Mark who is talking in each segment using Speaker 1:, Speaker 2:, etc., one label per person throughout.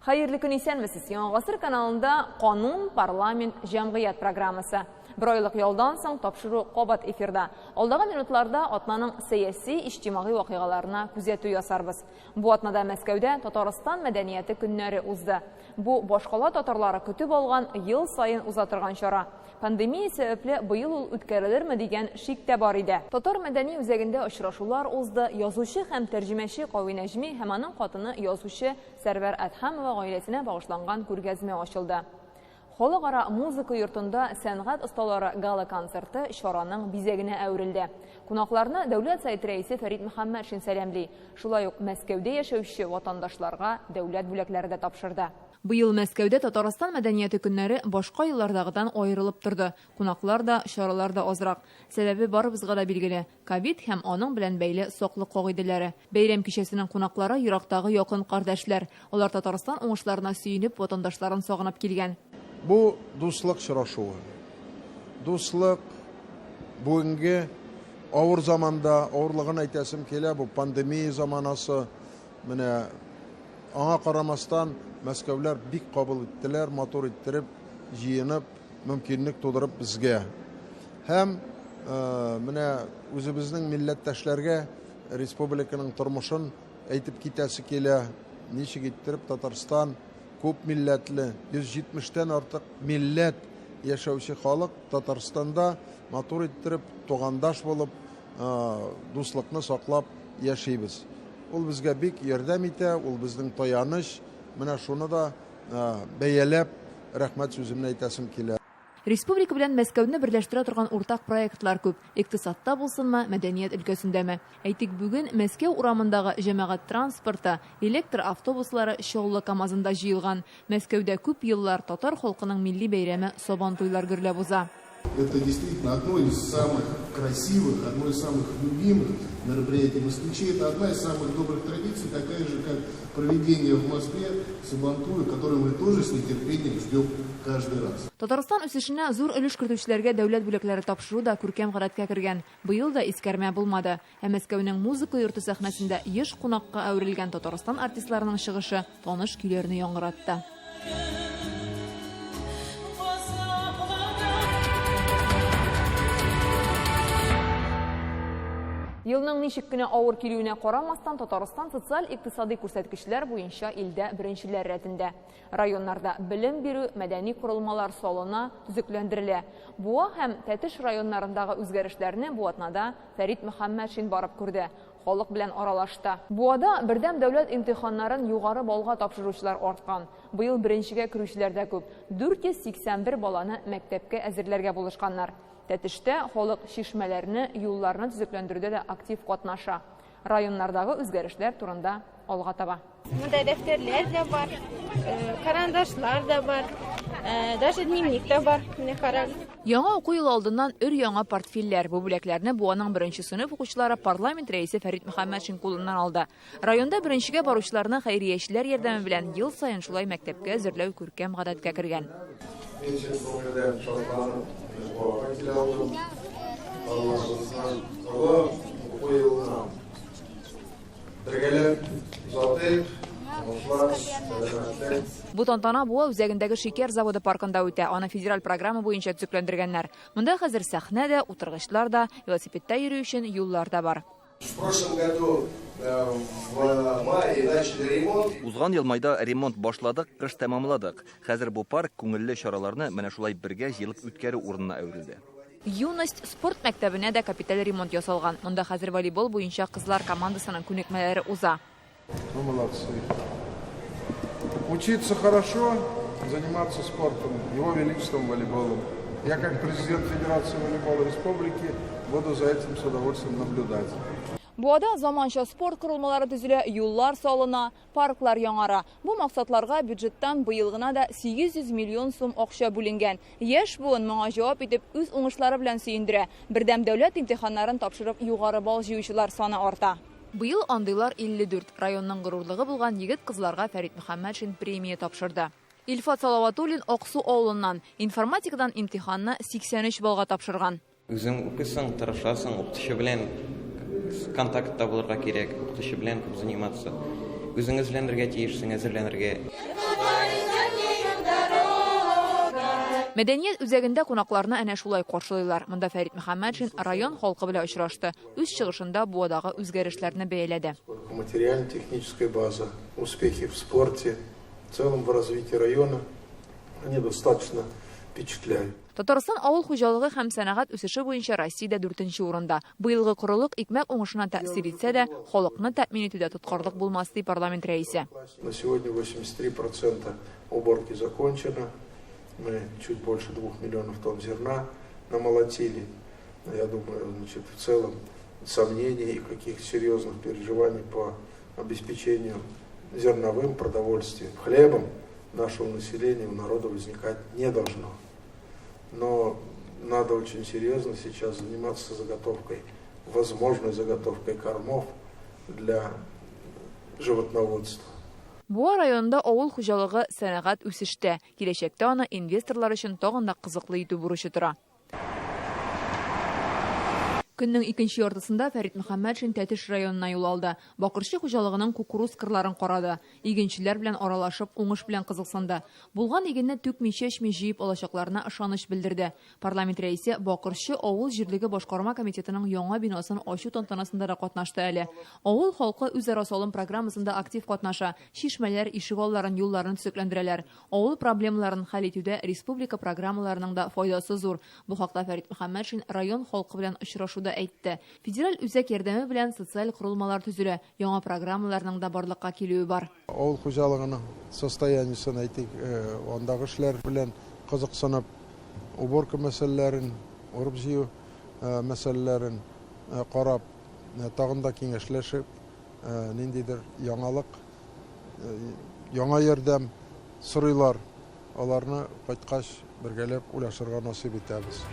Speaker 1: Хәерле көн, исәнмесез! Яңа гасыр каналында Канун, парламент, җәмгыять программасы. Бер айлык ялдан соң тапшыру кабат эфирда. Алдагы минутларда атнаның сәяси, иҗтимагый вакыйгаларына күзәтү ясарбыз. Бу атнада Мәскәүдә Татарстан мәдәнияте көннәре узды. Бу башкала татарлары көтеп алган ел саен уза торган чара. Пандемия сәбәпле быел ул үткәрелерме дигән шик тә бар иде. Татар мәдәни үзәгендә очрашулар узды, язучы һәм тәрҗемәче Кави Нәҗми һәм аның хатыны язучы Сәрвәр Әдһәмова гаиләсенә багышланган күргәзмә ачылды. Халыкара музыка йортында сәнгать осталары гала-концерты чараның бизәгенә әверелде. Кунакларны Дәүләт Советы Рәисе Фәрит Мөхәммәтшин сәламли. Шулай ук Мәскәүдә яшәүче ватандашларга дәүләт бүләкләре дә тапшырды. Быел Мәскәүдә Татарстан мәдәнияте көннәре башка еллардагыдан аерылып торды. Кунаклар да, чаралар да азрак. Сәбәбе барыбызга да билгеле. Ковид һәм аның белән бәйле саклык кагыйдәләре. Бәйрәм кичәсенең кунаклары ерактагы якын кардәшләр. Алар Татарстан уңышларына сөенеп, ватандашларын сагынып килгән.
Speaker 2: Бу дуслык очрашуы. Дуслык бүгенге авыр заманда, авырлыгын әйтәсем килә, бу пандемия заманасы. Менә аңа карамастан, мәскәүләр бик кабул иттеләр, матур иттереп, җыенып, мөмкинлек тудырып безгә. Һәм менә үзебезнең милләттәшләргә республиканың тормышын әйтеп китәсе килә. Ничек иттереп Татарстан күп милләтле, 170 тән артык милләт яшәүче халык Татарстанда матур иттереп, тугандаш булып, дуслыкны саклап яшибез. Ул безгә бик ярдәм итә, ул безнең таяныч. Менә шуны да бәяләп, рәхмәт сүземне әйтәсем килә.
Speaker 1: Республика белән Мәскәүне берләштерә торган уртак проектлар күп, икътисадта булсынмы, мәдәният өлкәсендәме. Әйтик, бүген Мәскәү урамындагы җәмәгать транспорты, электр автобуслары Чаллы КАМАЗында җыелган. Мәскәүдә күп еллар татар халкының милли бәйрәме Сабантуйлар гөрләп уза.
Speaker 3: Это действительно одно из самых красивых, одно из самых любимых мероприятий москвичей. Это одна из самых добрых традиций, такая же, как проведение в Москве Сабантуя, который мы тоже с нетерпением ждем каждый раз.
Speaker 1: Татарстан үсешенә зур өлеш кертүчеләргә дәүләт бүләкләре тапшыру да күркәм гадәткә кергән. Быел да искәрмә булмады. Ә Мәскәүнең Музыка йорты сәхнәсендә еш кунакка әверелгән Татарстан артистларының чыгышы таныш көйләрне яңгыратты. Елның ничек кенә авыр килүенә карамастан, Татарстан социаль-икътисадый күрсәткечләр буенча илдә беренчеләр рәтендә. Районнарда белем бирү, мәдәни корылмалар салына, төзекләндерелә. Буа һәм Тәтеш районнарындагы үзгәрешләрне бу атнада Фәрит Мөхәммәтшин барып күрде, халык белән аралашты. Буада бердәм дәүләт имтиханнарын югары баллга тапшыручылар арткан. Быел беренчегә керүчеләр дә күп, 481 баланы мәктәпкә әзерләргә булышканнар. Тәтештә халык чишмәләрне, юлларны төзекләндерүдә дә актив катнаша. Районнардагы үзгәрешләр турында алга таба.
Speaker 4: Монда дәфтәрләр дә бар, карандашлар да бар, даже дневник та бар. Менә карагыз.
Speaker 1: Яңа уку елы алдыннан өр-яңа портфельләр. Бу бүләкләрне Буаның беренче сыйныф укучылары парламент рәисе Фәрит Мөхәммәтшин кулыннан алды. Районда беренчегә баручыларны хәйриячеләр ярдәме белән ел саен шулай мәктәпкә әзерләү күркәм гадәткә кергән.
Speaker 2: Мин чын күңелдән шатланып Буага килә алдым. Балаларыбызны олы уку елына бергәләп озатыйк. Уңышлар, сәламәтлек.
Speaker 1: Бу тантана Буа үзәгендәге шикәр заводы паркында үтә. Аны федераль программа буенча төзекләндергәннәр. Монда хәзер сәхнә дә, утыргычлар да, велосипедта йөрү өчен юллар да бар.
Speaker 2: В прошлом году в мае начали ремонт.
Speaker 5: Узган ел майда ремонт башладык, кыш тәмамладык. Хәзер бу парк күңелле чараларны менә шулай бергә җыелып үткәрү урынына әверелде.
Speaker 1: Юность спорт мәктәбенә дә капиталь ремонт ясалган. Монда хәзер волейбол буенча кызлар командасының күнекмәләре уза.
Speaker 2: Ну, молодцы. Учиться хорошо, заниматься спортом, его величеством волейболом. Я как президент Федерации волейбола республики буду за этим с удовольствием наблюдать.
Speaker 1: Буада заманча спорт корылмалары төзелә, юллар салына, парклар яңара. Бу максатларга бюджеттан быел гына да 800 миллион сум акча бүленгән. Яшь буын моңа җавап итеп үз уңышлары белән сөендерә. Бердәм дәүләт имтиханнарын тапшырып югары балл җыючылар саны арта. Быел андыйлар 54. Районның горурлыгы булган егет-кызларга Фәрит Мөхәммәтшин премия тапшырды. Илфат Салаватуллин Аксу авылыннан. Информатикадан имтиханны 83 баллга тапшырган.
Speaker 6: Үзең укыйсың, тырышасың, укытучы белән контактта булырга кирәк, укытучы белән күп заниматься. Үзең эзләнергә тиешсең, әзерләнергә.
Speaker 1: Мәдәният үзәгендә кунакларны әнә шулай каршылыйлар. Монда Фәрит Мөхәммәтшин район халкы белән очрашты. Үз чыгышында Буадагы үзгәрешләрне бәяләде.
Speaker 2: Материально-техническая база, успехи в спорте, в целом в развитии района, они достаточно впечатляют.
Speaker 1: Татарстан авыл хуҗалыгы һәм сәнәгать үсеше буенча Россиядә дүртенче урында. Быелгы корылык икмәк уңышына тәэсир итсә дә, халыкны тәэмин итүдә тоткарлык булмас, ди парламент рәисе.
Speaker 2: На сегодня 83% уборки закончено. Мы чуть больше 2 миллионов тонн зерна намолотили. Я думаю, значит, в целом сомнений и каких-то серьезных переживаний по обеспечению зерновым продовольствием, хлебом нашего населения, у народа возникать не должно. Но надо очень серьезно сейчас заниматься заготовкой, возможной заготовкой кормов для животноводства.
Speaker 1: Буа районында авыл хуҗалыгы, сәнәгать үсештә. Киләчәктә аны инвесторлар өчен тагын да кызыклы итү бурычы тора. Көннең икенче яртысында Фәрит Мөхәммәтшин Тәтеш районына юл алды. Бакырчы хуҗалыгының кукуруз кырларын карады. Игенчеләр белән аралашып, уңыш белән кызыксынды. Булган игенне түкми-чәчми җыеп алачакларына ышаныч белдерде. Парламент рәисе Бакырчы авыл җирлеге башкарма комитетының яңа бинасын ачу тантанасында да катнашты әле. Авыл халкы үзара салым программасында актив катнаша. Чишмәләр, ишегалларын, юлларын төзекләндерәләр. Авыл проблемаларын хәл итүдә республика программаларының да файдасы зур. Бу хакта Фәрит Мөхәммәтшин район халкы белән очрашуда әйтте. Федераль үзәк ярдәме белән социаль корылмалар төзелә, яңа программаларның да барлыкка килүе бар.
Speaker 2: Авыл хуҗалыгының состояниесен әйтик, андагы эшләр белән кызыксынып, уборка мәсьәләләрен, урып-җыю мәсьәләләрен карап, тагын да киңәшләшеп, ниндидер яңалык, яңа ярдәм сорыйлар. Аларны кайткач бергәләп уйлашырга насыйп итәбез.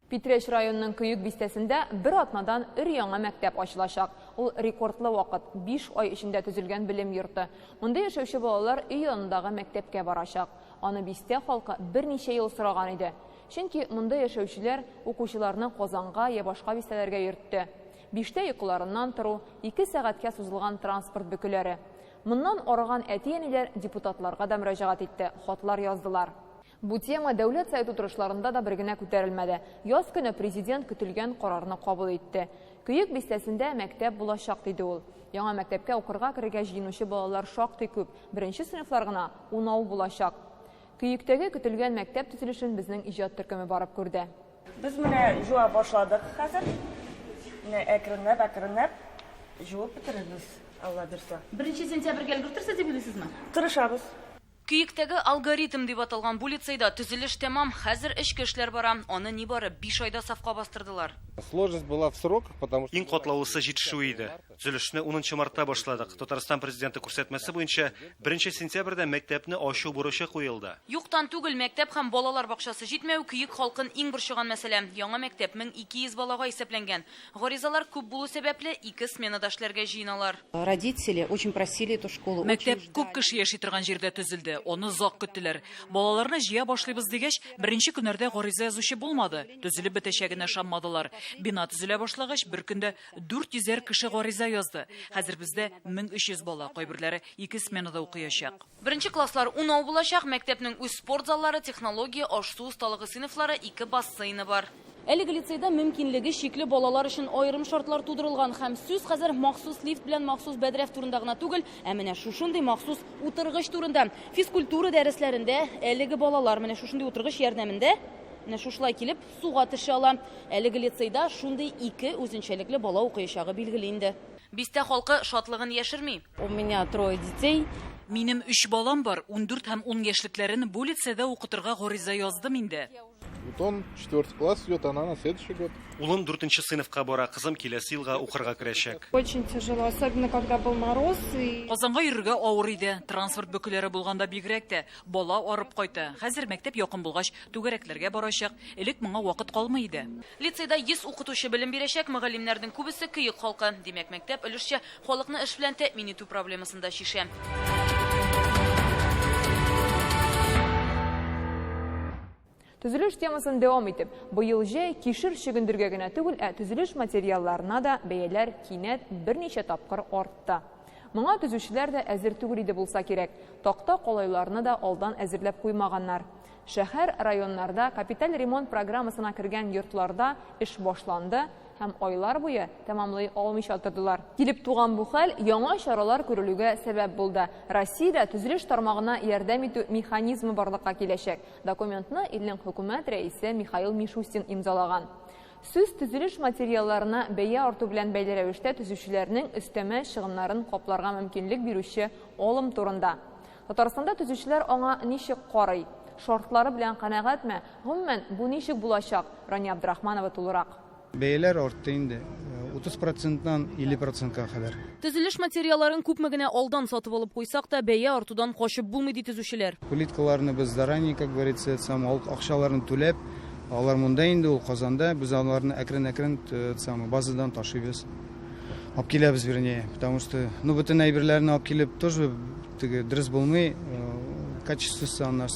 Speaker 1: Питрәч районының Көек бистәсендә бер атнадан өр-яңа мәктәп ачылачак. Ул рекордлы вакыт, 5 ай эчендә төзелгән белем йорты. Монда яшәүче балалар өй янындагы мәктәпкә барачак. Аны бистә халкы берничә ел сораган иде. Чөнки монда яшәүчеләр укучыларны Казанга я башка бистәләргә йөртте. Биштә йокыларыннан тору, 2 сәгатькә сузылган транспорт бөкеләре. Моннан арыган әти-әниләр депутатларга да мөрәҗәгать итте, хатлар яздылар. Бу тема Дәүләт Советы утырышларында да бер генә күтәрелмәде. Яз көне президент көтелгән карарны кабул итте. Көек бистәсендә мәктәп булачак, диде ул. Яңа мәктәпкә укырга керергә җыенучы балалар шактый күп. Беренче сыйныфлар гына унау булачак. Көектәге көтелгән мәктәп төзелешен безнең иҗат төркеме барып күрде.
Speaker 7: Без менә җуа башладык хәзер. Менә әкренләп, әкренләп җуып бетерербез, Алла бирсә.
Speaker 8: Беренче сентябрьгә өлгертерсез дип уйлыйсызмы?
Speaker 7: Тырышабыз.
Speaker 8: Көектәге алгоритм дип аталган бу лицейда төзелеш тәмам, хәзер эчке эшләр бара. Аны нибары 5 айда сафка бастырдылар.
Speaker 9: Сложность была в сроках, потому что
Speaker 10: Иң катлаулысы җитешү иде. Төзелешне 10 мартта башладык. Татарстан президенты күрсәтмәсе буенча 1 сентябрьдә мәктәпне ачу бурычы куелды.
Speaker 8: Юктан түгел мәктәп һәм балалар бакчасы җитмәү Көек халкын иң борчыган мәсьәлә. Яңа мәктәп 1200 балага исәпләнгән. Гаризалар күп булу сәбәпле ике сменада эшләргә җыеналар.
Speaker 11: Родители очень просили эту школу.
Speaker 12: Мәктәп күп кеше яши торган җирдә төзелде. Аны озак көттеләр. Балаларны җыя башлыйбыз дигәч, беренче көннәрдә гариза язучы булмады. Төзелеп бетәчәгенә ышанмадылар. Бина төзелә башлагач, бер көндә 400 кеше гариза язды. Хәзер бездә 1300 бала, кайберләре ике сменада укыячак.
Speaker 8: Беренче класслар унау булачак. Мәктәпнең үз спорт заллары, технология, аш-су осталыгы сыйныфлары, ике бассейны бар. Әлеге лицейда мөмкинлеге чикле балалар өчен аерым шартлар тудырылган һәм сүз хәзер махсус лифт белән махсус бәдрәф турында гына түгел, ә менә шушындый махсус утыргыч турында. Физкультура дәресләрендә әлеге балалар менә шушындый утыргыч ярдәмендә менә шушылай килеп суга төшә ала. Әлеге лицейда шундый ике үзенчәлекле бала укыячагы билгеле инде. Бистә халкы шатлыгын яшерми.
Speaker 11: У меня трое детей.
Speaker 12: Минем өч балам бар, 14 һәм 10 яшьлекләрен бу лицейда укытырга гариза яздым инде.
Speaker 3: Вот он 4 класс идет, она на следующий год.
Speaker 10: Улым 4 сыйныфка бара, кызым киләсе елга укырга керәчәк.
Speaker 4: Очень тяжело, особенно когда был мороз. И...
Speaker 12: Казанга йөрергә авыр иде. Транспорт бөкеләре булганда бигрәк тә бала арып кайта. Хәзер мәктәп якын булгач, түгәрәкләргә барачак. Элек моңа вакыт калмый иде.
Speaker 8: Лицейда 100 укытучы белем бирәчәк, мөгаллимнәрнең күбесе Көек халкы. Димәк, мәктәп өлешчә халыкны эш белән тәэмин итү проблемасын да чишә.
Speaker 1: Төзелеш темасын дәвам итеп, быел җәй кишер чөгендергә генә түгел, ә төзелеш материалларына да бәяләр кинәт берничә тапкыр артты. Моңа төзүчеләр дә әзер түгел иде булса кирәк. Такта калайларны да алдан әзерләп куймаганнар. Шәһәр, районнарда капиталь ремонт программасына кергән йортларда эш башланды һәм айлар буе тәмамлый алмыйча тордылар. Килеп туган бу хәл яңа чаралар күрелүгә сәбәп булды. Россиядә төзелеш тармагына ярдәм итү механизмы барлыкка киләчәк. Документны илнең хөкүмәт рәисе Михаил Мишустин имзалаган. Сүз төзелеш материалларына бәя арту белән бәйле рәвештә төзүчеләрнең өстәмә чыгымнарын капларга мөмкинлек бирүче алым турында. Татарстанда төзүчеләр аңа ничек карый? Шартлары белән канәгатьме? Гомумән, бу ничек булачак? Рания Абдрахманова тулырак.
Speaker 13: Бәяләр артты инде, 30 проценттан 50 процентка кадәр.
Speaker 8: Төзелеш материалларын күпме генә алдан сатып алып куйсак та, бәя артудан качып булмый, ди төзүчеләр.
Speaker 13: Плиткаларны без заранее, как говорится, сам акчаларын түләп, алар монда инде ул Казанда, без аларны әкрен-әкрен самый базадан ташыйбыз. Алып киләбез, вернее, потому что, ну, бөтен әйберләрне алып килеп тоже теге дөрес булмый, качествосы аннан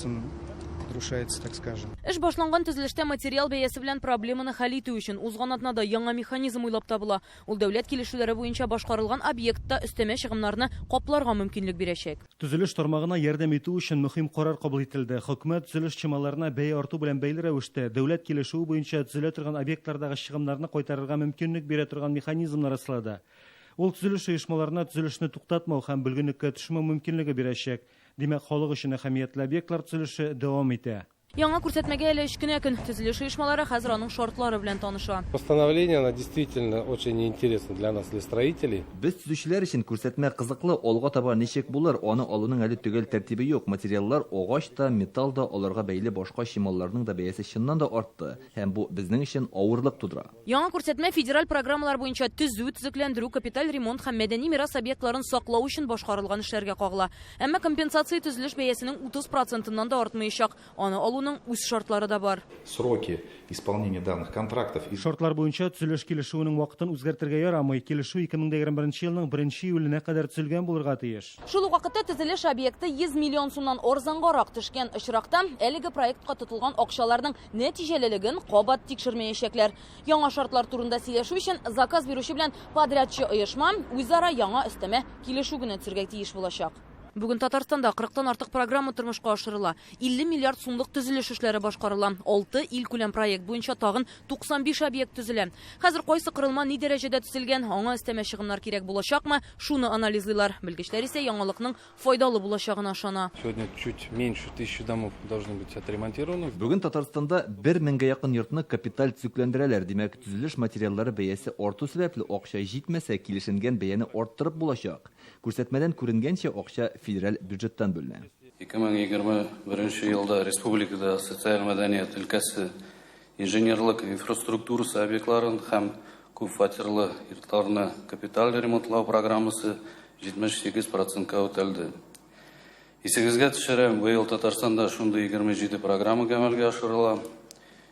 Speaker 13: разрушается, так скажем.
Speaker 8: Эш башланган төзелештә материал бәясе белән проблеманы хәл итү өчен узган атнада яңа механизм уйлап табыла. Ул дәүләт килешүләре буенча башкарылган объектта өстәмә чыгымнарны капларга мөмкинлек бирәчәк.
Speaker 10: Төзелеш тармагына ярдәм итү өчен мөһим карар кабул ителде. Хөкүмәт төзелеш чималларына бәя арту белән бәйле рәвештә дәүләт килешүе буенча төзелә торган объектлардагы чыгымнарны кайтарырга мөмкинлек бирә торган механизмнар раслады. Ул төзелеш оешмаларына төзелешне туктатмау һәм бөлгенлеккә төшмәү мөмкинлеге бирәчәк. Димәк, халык өчен әһәмиятле объектлар төзелеше дәвам итә.
Speaker 8: Яңа күрсәтмәгә әле өч кенә көн. Төзелеш оешмалары хәзер аның шартлары белән таныша.
Speaker 9: Постановление, оно действительно очень интересно для нас, для строителей.
Speaker 5: Без төзүчеләр өчен күрсәтмә кызыклы, алга таба ничек булыр, аны алуның әле төгәл тәртибе юк. Материаллар агач та, металл да, аларга бәйле башка чималларның да бәясе чыннан да артты. Һәм бу безнең өчен авырлык тудыра.
Speaker 8: Яңа күрсәтмә федераль программалар буенча төзү, төзекләндерү, капиталь ремонт һәм мәдәни мирас объектларын саклау өчен башкарылган эшләргә кагыла. Әмма компенсация төзелеш бәясенең 30%-ннан да артмаячак. Аны алуның үз шартлары да бар.
Speaker 14: Сроки исполнения данных контрактов.
Speaker 10: Шартлар буенча төзелеш килешүенең вакытын үзгәртергә ярамый. Килешү 2021 елның 1 июленә кадәр төзелгән булырга тиеш.
Speaker 8: Шул ук вакытта төзелеш объекты 100 миллион сумнан арзангарак төшкән очракта әлеге проектка тотылган акчаларның нәтиҗәлелеген кабат тикшермәячәкләр. Яңа шартлар турында сөйләшү өчен заказ бирүче белән подрядчы оешма үзара яңа өстәмә килешү генә төзергә тиеш булачак. Бүген Татарстанда 40-тан артык программа тормышка ашырыла. 50 миллиард сумлык төзелеш эшләре башкарыла. 6 илкүләм проект буенча тагын 95 объект төзелә. Хәзер кайсы корылма ни дәрәҗәдә төзелгән, аңа өстәмә чыгымнар кирәк булачакмы, шуны анализлыйлар. Белгечләр исә яңалыкның файдалы булачагына ышана.
Speaker 9: Сегодня чуть меньше 1000 домов должны быть отремонтированы.
Speaker 5: Бүген Татарстанда 1000-гә якын йортны капиталь төзекләндерәләр. Димәк, төзелеш материаллары бәясе арту сәбәпле акча җитмәсә, килешенгән бәяне арттырып булачак. Күрсәтмәдән күренгәнчә, акча федераль бюджеттан бүленә.
Speaker 15: 2021 елда республикада социаль мәдәният өлкәсе, инженерлык инфраструктурасы объектларын һәм күпфатирлы йортларны капиталь ремонтлау программасы 78%-ка үтәлде. Исегезгә төшерәм, быел Татарстанда шундый 27 программа гамәлгә ашырыла.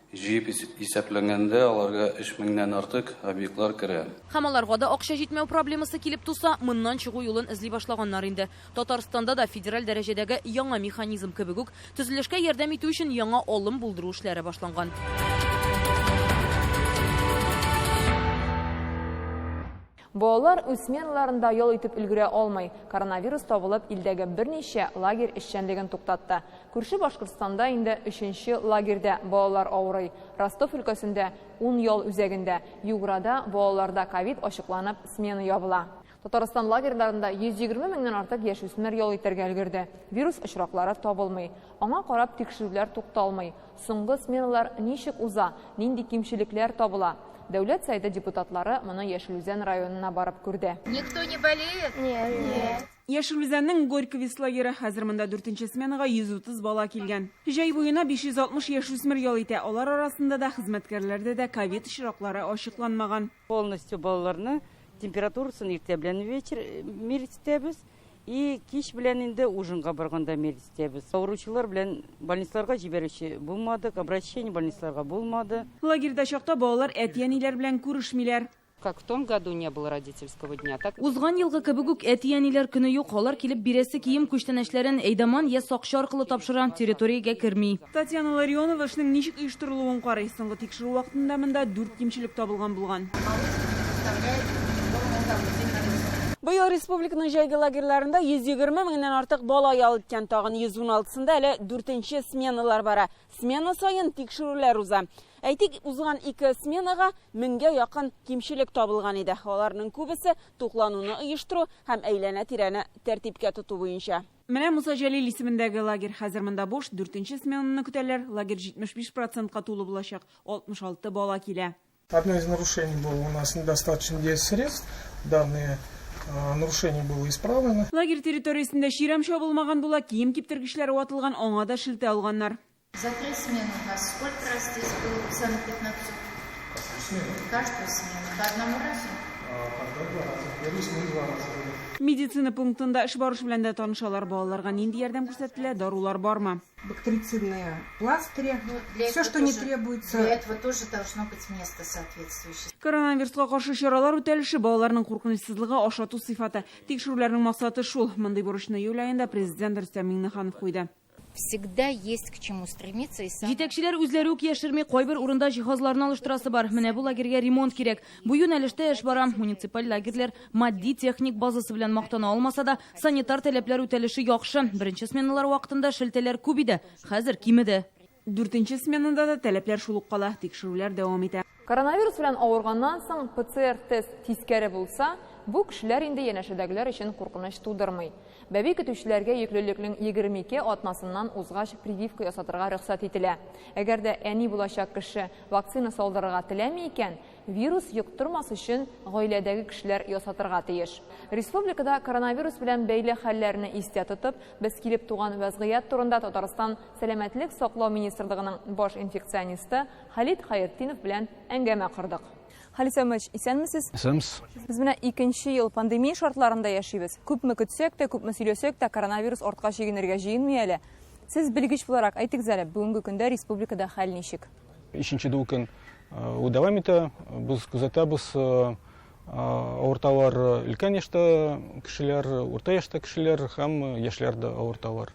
Speaker 15: Җыеп исәпләнгәндә аларга 3000-нән артык объектлар керә.
Speaker 8: Һәм аларга да акча җитмәү проблемасы килеп туса, моннан чыгу юлын эзли башлаганнар инде. Татарстанда да федераль дәрәҗәдәге яңа механизм кебек үк төзелешкә ярдәм итү өчен яңа алым булдыру эшләре башланган.
Speaker 1: Балалар үз сменаларында ял итеп өлгерә алмый. Коронавирус табылып, илдәге берничә лагерь эшчәнлеген туктатты. Күрше Башкортстанда инде 3-нче лагерьдә балалар авырый. Ростов өлкәсендә 10 ял үзәгендә, Юграда балаларда ковид ачыкланып, смена ябыла. Татарстан лагерьларында 120 меңнән артык яшүсмер ял итәргә өлгерде. Вирус очраклары табылмый. Аңа карап тикшерүләр тукталмый. Соңгы сменалар ничек уза, нинди кимчелекләр табыла? Дәүләт Советы депутатлары моны Яшел Үзән районына барып күрде.
Speaker 4: Никто не болеет? Нет.
Speaker 16: Яшел Үзәннең Горьковец лагеры хәзер монда 4-нче сменага 130 бала килгән. Җәй буена 560 яшүсмер ял итә. Алар арасында да хезмәткәрләрдә дә ковид очраклары ачыкланмаган.
Speaker 17: Полностью балаларны температурасын иртә белән вечер мерить итәбез. И кич белән инде ужинга барганда мерить итәбез. Авыручылар белән больницаларга җибәрүче булмады, обращение больницаларга булмады.
Speaker 16: Лагерьда чакта балалар әти-әниләр белән күрешмиләр.
Speaker 17: Как в том году не было родительского дня, так
Speaker 8: Узган елгы кебек үк әти-әниләр көне юк. Алар килеп бирәсе кием күчтәнәчләрен әйдаман я сакчы аркылы тапшыра, территориягә керми.
Speaker 16: Татьяна Ларионова эшнең ничек оештырылуын карый. Соңгы тикшерү вакытында монда дүрт кимчелек табылган булган. Быел республиканың җәйге лагерьларында 120 меңнән артык бала ял иткән. Тагын 116-сында әле дүртенче сменалар бара. Смена саен тикшерүләр уза. Әйтик, узган ике сменага меңгә якын кимчелек табылган иде. Аларның күбесе туклануны оештыру һәм әйләнә-тирәне тәртипкә тоту буенча. Менә Муса Җәлил исемендәге лагерь хәзер монда буш, дүртенче сменаны көтәләр. Лагерь 75 процентка тулы булачак, 66 бала килә.
Speaker 18: Одно из нарушений было у нас недостаточно средств. Данное нарушение было исправлено.
Speaker 16: Лагерь территориясендә чирәм чабылмаган була, кием киптергечләре ватылган, аңа да шелтә алганнар.
Speaker 19: За три смены у вас сколько раз здесь был санэпиднадзор?
Speaker 18: Каждую смену.
Speaker 19: Каждую смену. По одному разу?
Speaker 18: Тогда два раза. Первую смену два раза было.
Speaker 16: Медицина пунктында эш барышы белән дә танышалар. Балаларга нинди ярдәм күрсәтелә, дарулар бармы?
Speaker 20: Бактерицидные пластыри,
Speaker 19: Ну, для
Speaker 20: все,
Speaker 19: этого
Speaker 20: что не
Speaker 19: тоже-
Speaker 20: требуется.
Speaker 19: Для этого тоже должно быть место соответствующее.
Speaker 16: Коронавируска каршы чаралар үтәлеше, балаларның куркынычсызлыгы, ашату сыйфаты. Тикшерүләрнең максаты шул. Мондый бурычны июль аенда президент Рөстәм Миңнеханов куйды.
Speaker 19: Всегда есть к чему стремиться. И сам...
Speaker 8: Җитәкчеләр үзләре үк яшерми, кайбер урында җиһазларны алыштырасы бар. Менә бу лагерьгә ремонт кирәк. Бу юнәлештә эш бара. Муниципаль лагерьләр матди техник базасы белән мактана алмаса да, санитар таләпләр үтәлеше яхшы. Беренче сменалар вакытында шелтәләр күп иде, хәзер кимеде.
Speaker 16: Дүртенче сменада да таләпләр шул ук кала. Тикшерүләр дәвам итә.
Speaker 1: Коронавирус белән авырганнан соң ПЦР-тест тискәре булса, бу кешеләр инде янәшәдәгеләр өчен куркыныч тудырмый. Бәби көтүчеләргә йөклелекнең 22 атнасыннан узгач прививка ясатырга рөхсәт ителә. Әгәр дә әни булачак кеше вакцина салдырырга теләми икән, вирус йоктырмас өчен гаиләдәге кешеләр ясатырга тиеш. Республикада коронавирус белән бәйле хәлләрне истә тотып, без килеп туган вәзгыять турында Татарстан Сәламәтлек саклау министрлыгының баш инфекционисты Халит Хайртдинов белән әңгәмә кордык. Халит Сәмович, исәнмесез?
Speaker 21: Исәнмесез.
Speaker 1: Без менә икенче ел пандемия шартларында яшибез. Күпме көтсәк тә, күпме сөйләсәк тә, коронавирус артка чигенергә җыенмый әле. Сез белгеч буларак әйтегез әле, бүгенге көндә республикада хәл ничек?
Speaker 21: Өченче дулкын ул дәвам итә. Без күзәтәбез, авырталар өлкән яшьтә кешеләр, урта яшьтә кешеләр һәм яшьләр дә авырталар.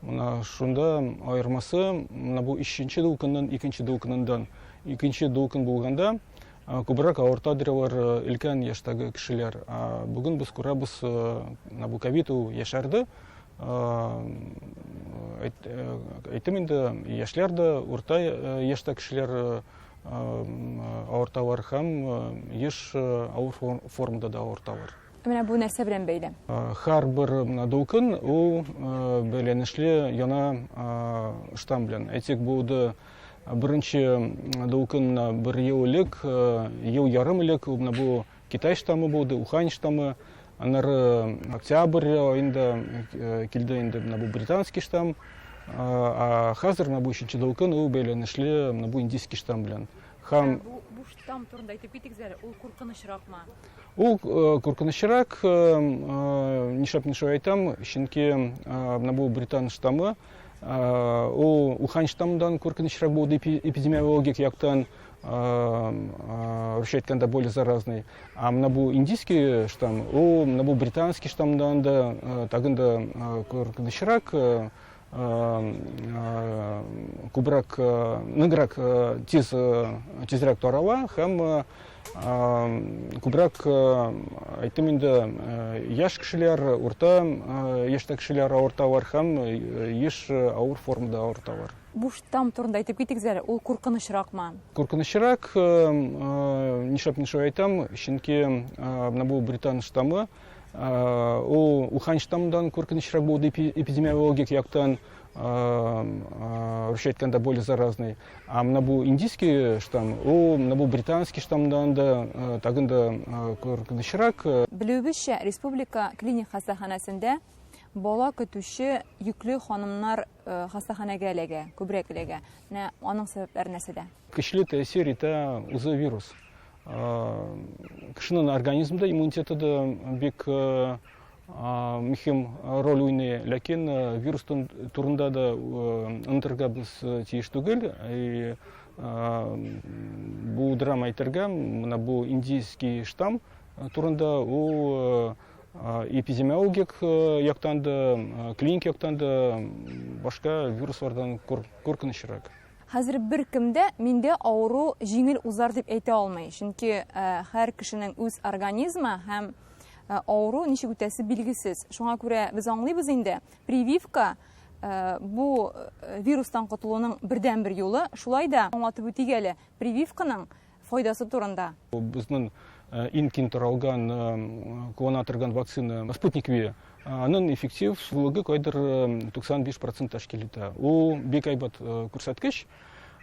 Speaker 21: Менә шунда аермасы, менә бу өченче дулкыннан икенче дулкыннан. Икенче дулкын булганда күбрәк авыртадырлар өлкән яшьтәге кешеләр. Бүген без күрәбез, менә бу ковид ул яшәрде. Әйтем инде, яшьләр дә, урта яшьтә кешеләр авырталар һәм еш авыр формада да авырталар.
Speaker 1: Менә бу нәрсә белән бәйле?
Speaker 21: Һәрбер менә дулкын ул бәйләнешле яңа штамм белән. Әйтик, булды беренче дулкын менә бер ел элек, ел ярым элек, ул менә бу Китай штаммы булды, Ухань штаммы. Аннары октябрь аенда килде инде менә бу британский штамм. А хәзер менә бу өченче дулкын ул бәйләнешле менә бу индийский штамм белән. Һәм
Speaker 1: Бу штамм турында әйтеп китегез әле, ул куркынычракмы?
Speaker 21: Ул куркынычрак, нишләп мин шулай әйтәм, чөнки менә бу британ штаммы, ул Ухань штаммыннан куркынычрак булды эпидемиологик яктан, русча әйткәндә, более заразный. А менә бу индийский штамм, ул менә бу британский штаммнан да тагын да куркынычрак, күбрәк, ныграк, тизрәк тарала һәм күбрәк, әйтем инде, яшь кешеләр, урта яшьтә кешеләр авырталар һәм еш авыр формада авырталар.
Speaker 1: Бу штамм турында әйтеп китегез әле, ул куркынычракмы?
Speaker 21: Куркынычрак, нишләп мин шулай әйтәм, чөнки менә бу британ штаммы, ул Ухань штаммыннан куркынычрак булды эпидемиологик яктан, русча әйткәндә, более заразный. А менә бу индийский штамм, ул менә бу британский штаммнан да тагын да куркынычрак.
Speaker 1: Белүебезчә, республика клиник хастаханәсендә бала көтүче йөкле ханымнар хастаханәгә эләгә, күбрәк эләгә. Менә аның сәбәпләре нәрсәдә?
Speaker 21: Көчле тәэсир итә үзе вирус. Кешенең организмда иммунитеты да бик мөһим роль уйный, ләкин вирус турында да онытырга без тиеш түгел. И Булдырам әйтергә, менә бу индийский штамм турында ул эпидемиологик яктан да, клиник яктан да башка вируслардан куркынычрак.
Speaker 1: Хәзер беркем дә миндә авыру җиңел узар дип әйтә алмый, чөнки һәр кешенең үз организмы һәм авыру ничек үтәсе билгесез. Шуңа күрә без аңлыйбыз инде, прививка бу вирустан котылуның бердәнбер юлы. Шулай да аңлатып үтик әле прививканың файдасы турында.
Speaker 21: Безнең иң киң таралган, куллана торган вакцина Спутник Ви, аның эффективлыгы кайдыр 95 процент тәшкил итә. Ул бик әйбәт күрсәткеч.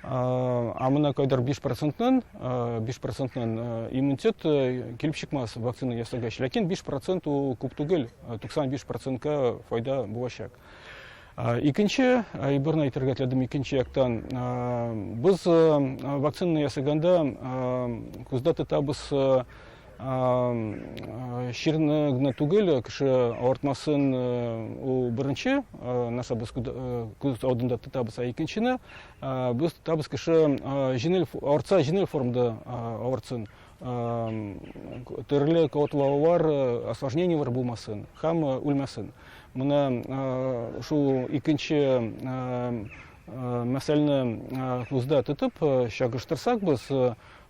Speaker 21: Ә менә кайдыр 5 процентның, 5 процентның иммунитет килеп чыкмас вакцина ясагач. Ләкин 5 процент ул күп түгел, 95 процентка файда булачак. Икенче әйберне әйтергә теләдем, икенче яктан, без вакцинаны ясаганда күздә тотабыз чирне генә түгел, кеше авыртмасын, ул беренче нәрсә без күз алдында тотабыз, ә икенчене без тотабыз, кеше җиңел авыртса, җиңел формада авыртсын, төрле катлаулар, осложнениелар булмасын һәм үлмәсен. Менә шул икенче мәсьәләне күздә тотып чагыштырсак, без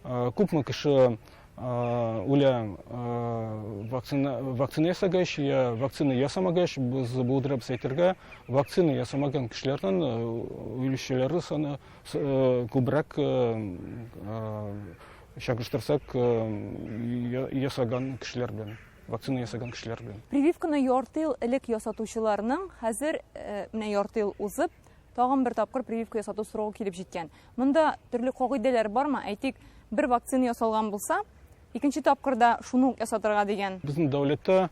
Speaker 21: күпме кеше үлә вакцина, вакцина ясагач я вакцина ясамагач, без булдырабыз әйтергә, вакцина ясамаган кешеләрнең үлүчеләре саны күбрәк, чагыштырсак ясаган кешеләр белән, вакцина ясаган кешеләр белән.
Speaker 1: Прививканы ярты ел элек ясатучыларның хәзер менә ярты ел узып, тагын бер тапкыр прививка ясату сорауы килеп җиткән. Монда төрле кагыйдәләр бармы? Әйтик, бер вакцина ясалган булса, икенче тапкырда шуны ук ясатырга дигән.
Speaker 21: Безнең дәүләттә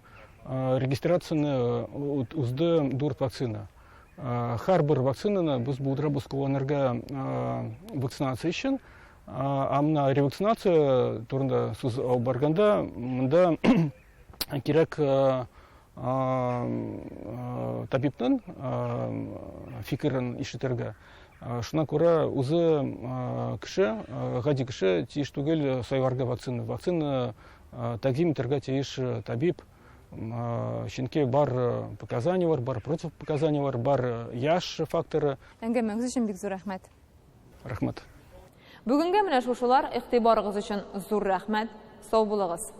Speaker 21: регистрацияне узды 4 вакцина. Һәрбер вакцинаны без булдырабыз кулланырга вакцинация өчен. Ә менә ревакцинация турында сүз алып барганда, монда кирәк табибның фикерен ишетергә. Шуңа күрә үзе кеше, гади кеше тиеш түгел сайларга вакцина. Вакцина тәкъдим итәргә тиеш табиб. Чөнки бар показаниелар, бар противопоказаниелар, бар яшь факторы.
Speaker 1: Әңгәмәгез өчен бик зур рәхмәт.
Speaker 21: Рәхмәт.
Speaker 1: Бүгенгә менә шушылар. Игътибарыгыз өчен зур рәхмәт. Сау булыгыз.